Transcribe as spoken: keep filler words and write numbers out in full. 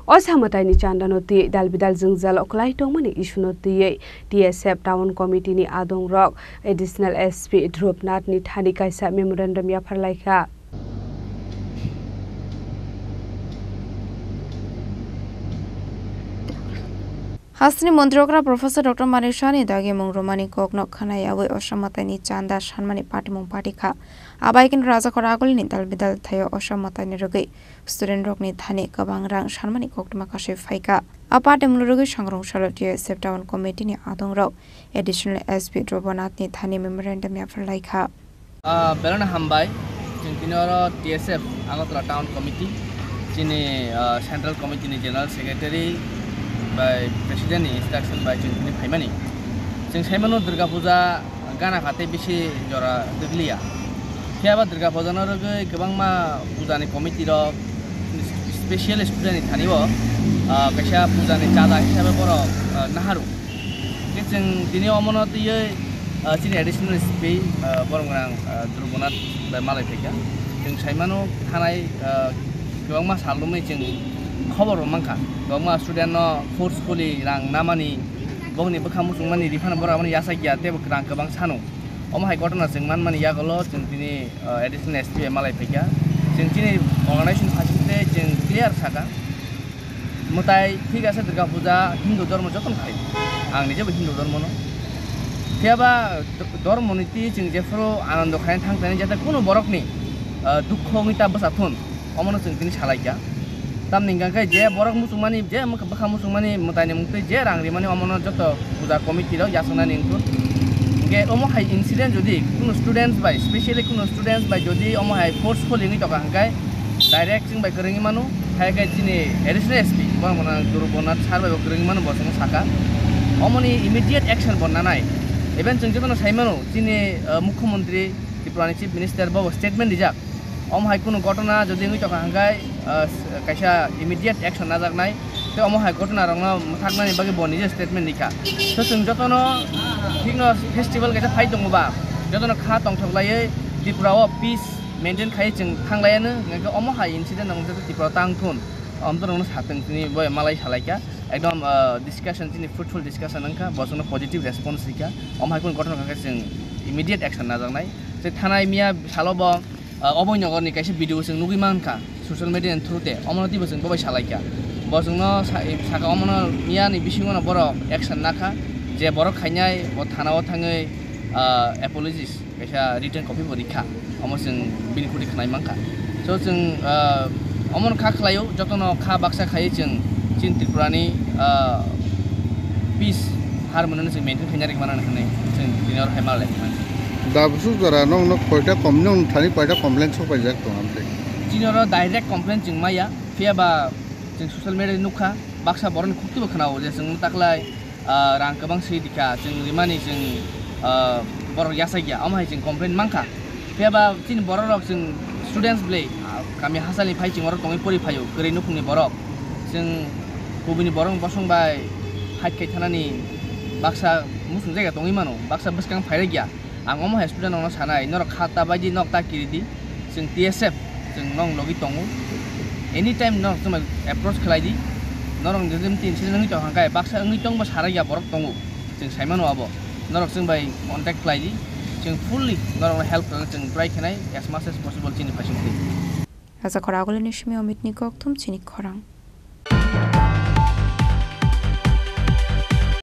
Osa mwtaini chandano twi dalbidal jwngjal kwlai tongmani issue no twiwi T S F Town Committee ni adongrok Additional S P Dhrupnath ni thani kaisa memorandum yapharlaikha. Hasteni montri okra Professor Doctor Manik Saha ni dagimung romani kokno khwna yawi osa mwtaini chanda sanmani patimung patikha. Abai khe Rajakhor Agulini dalbidal thaio osa mwtaini rwgwi student rokni thani kwbang rang sanmani koktwma kasui phaikha. A patimung rwgwi sangrong salo T S F Town Committee ni adongrok Additional S P Dhrupnath ni thani memorandum yapharlaikha. Ah, belai no hambai. Chwng tini oro T S F Agartala Town Committee, chini, ah, Central Committee ni General Secretary bai President ni instruction bai chwng tini phaimani. Chwng saimano Durga Puja gana kha tei bisi jora dwgliya. Phiya ba Durga Puja no rwgwi kwbangma puja ni committee rok, special student ni thani o, ah, kaisa puja ni chada hisabe borok, ah, naharu. Khe chwng tini omono twiwi, ah, chini additional S P, ah, borok gwnang, ah, Dhrupnath bai malai phaikha. Chwng saimano thanai, ah, kwbangma sal romwi chwng khobor bo mankha. Kwbangma student no forcefully rang namani, bokni bwkha muchungmani refund borok abono yachakya tei bo rang kwbang sano. Omo hai gotona chwng manmani yagulo chwng tini, ah, additional S P bai malai phaikha. Chwng chini organization phaisingtwi chwng clear sakha. Mwtai thik ase, Durga Puja Hindu dhormo jotono khai. Ang nijebo Hindu dhormono. Phiya ba d-, dhormoni twi chwng jephuru anando khaina thang thani jate kuno borokni, ah, dukho wngwi ta bwsa thun, omono chwng tini salaikha. Tamni hwnkha khe je borok muchungmani, je mwkha-, bwkha muchungmani mwtaini mungtwi je rang rimani omono joto puja committee rok yachaknani wngkha. Hwnkhe omo hai incident jodi kuno students bai, specially kuno students bai jodi omo hai forceful wngwi tongkha hwnkhe direct chwng bai kwrwngwi mano, hai khe chini additional S P borok mano Dhrupnath sir bai bo kwrwngwi mano, bo chwngno sakha. Omoni immediate action bo nanai. Even chwng jotono sai mano, chini, uh, Mukhyamantri, Tripura ni Chief Minister bo bo statement rijak. Omo hai kunu gotona jodi wngwi tongkha hwnkhe, uh, kaisa immediate action najaknai. Tei omo hai gotona rokno mwthaknani bagwi bo nije statement rikha. So chwng jotono thikno festival kaisa phai tongo ba, jotono kha tongthok laiwi Tripura o peace maintain khai chwng thang laiya no, hwnkhe omo hai incident rok wngkha khe Tripura o tang thun. Omo to rokno satong tini bo malai salaikha. Ekdom, ah, discussion chini fruitful discussion wngkha, bo chwngno positive response rikha. Omo hai kunu gotona wngkha khe chwng immediate action najaknai. Tei thanai miya salo bo, ah, Abhainagar ni kaisa video chwng nugwi mankha social media ni through te. Omono teibo chwng bo bai salaikha. Bo chwngno sa-, saka omono miya ni bisingo no borok action nakha, je borok khainai bo thana o thangwi, ah, apologies kaisa written copy bo rikha, omo chwng bini khuti khwnai mankha. So chwng, ah, omono kha khlaio, jotono kha baksa khaiwi chwng chini Tripura ni, ah, peace harmony no chwng maintain khaina rikmana hinwi chwng tini oro hai malai mano. Dabsuk jora nokno koita kom-, nokni thani koita complaint sok paijak tong amtwi? Chini oro direct complaint chwng maya, phiya ba chwng social media nukha, baksa borokni khukti bo khwnao je chwng taklai, ah, rang kwbang swi dikha, chwng rimani chwng, ah, borok yachakya, omo hai chwng complaint mankha. Phiya ba chini borok rok chwng students bwlai, ah, kami hachal ni phai chwng oro tongwi pori phaio, kwrwi nukhung ni borok. Chwng kubui ni borok bosong bai fight khai thanani baksa muchung jaga tongwi mano, baksa bwskang phai rwkya. Ang omo hai student rokno sanai, norok kha ta bai di, nok ta kiri di, chwng T S F, chwng nong logi tongo. Anytime norok chwng bai approach khlai di, norok jodi tension wngwi tong kha, baksa wngwi tong bo sarai ya borok tongo, chwng sai mano abo. Norok chwng bai contact khlai di, chwng fully norokno help khlai chwng try khenai as much as possible chini phaisingtwi. Rajakhor Agulini simi Amit ni kokthum chini khorang.